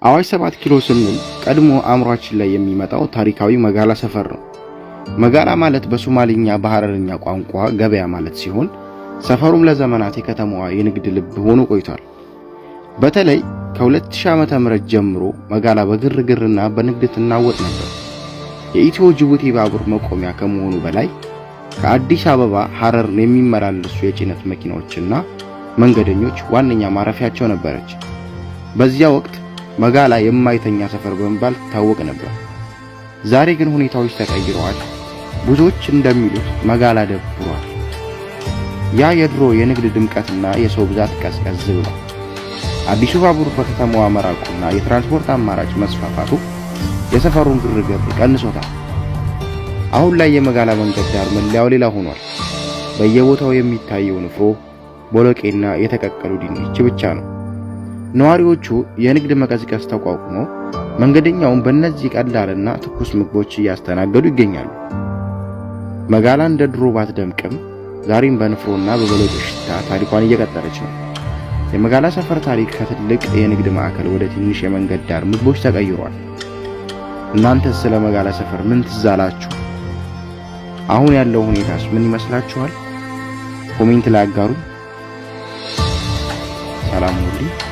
አዋሽ 7 ኪሎ ስንል ቀድሞ አእምሯችን ላይ የሚመጣው ታሪካዊ መጋላ ሰፈር ነው። መጋላ ማለት በሶማሊኛ በሐረርኛ ቋንቋ ገበያ ማለት ሲሆን ሰፈሩም ለዘመናት የከተማዋ የንግድ ልብ ሆኖ ቆይቷል። በተለይ ከ2000 ዓመተ ምህረት ጀምሮ መጋላ በግርግርና በንግድ ትናወጥ ነበር። የኢትዮ ጅቡቲ ባቡር መቆሚያ ከመሆኑ በላይ ከአዲስ አበባ ሐረር የሚመላለሱ የጭነት መኪናዎችና መንገደኞች ዋነኛ ማረፊያቸው ነበረች። በዚያ ወቅት መጋላ የማይተኛ ሰፈር በመባል ትታወቅ ነበር። ዛሬ ግን ሁኔታዎች ተቀይረዋል። ብዙዎች እንደሚሉት መጋላ ደብሯል። ያ የድሮ የንግድ ድምቀትና የሰው ብዛት ቀዝቀዝ ብሏል። አዲሱ ባቡር በከተማዋ መራቁና የትራንስፖርት አማራጭ መስፋፋቱ የሰፈሩን ግርግር ቀንሶታል። አሁን ላይ የመጋላ መንገድ ዳር መለያው ሌላ ሆኗል። በየቦታው የሚታየው ንፍሮ፣ ቦሎቄና የተቀቀሉ ድንች ብቻ ነው። ነዋሪዎቹ የንግድ መቀዝቀዝ ተቋቁመው መንገደኛውን በእነዚህ ቀላልና ትኩስ ምግቦች እያስተናገዱ ይገኛሉ። መጋላ እንደ ድሮ ባትደምቅም ዛሬም በንፍሮና በቦሎቄ ሽታ ታሪኳን እየቀጠለች ነው። የመጋላ ሰፈር ታሪክ ከትልቅ የንግድ ማዕከል ወደ ትንሽ የመንገድ ዳር ምግቦች ተቀይሯል። እናንተስ ስለ መጋላ ሰፈር ምን ትዝ አላችሁ? አሁን ያለው ሁኔታስ ምን ይመስላችኋል? Comment ላይ አጋሩ። ሰላም ሁኑልኝ።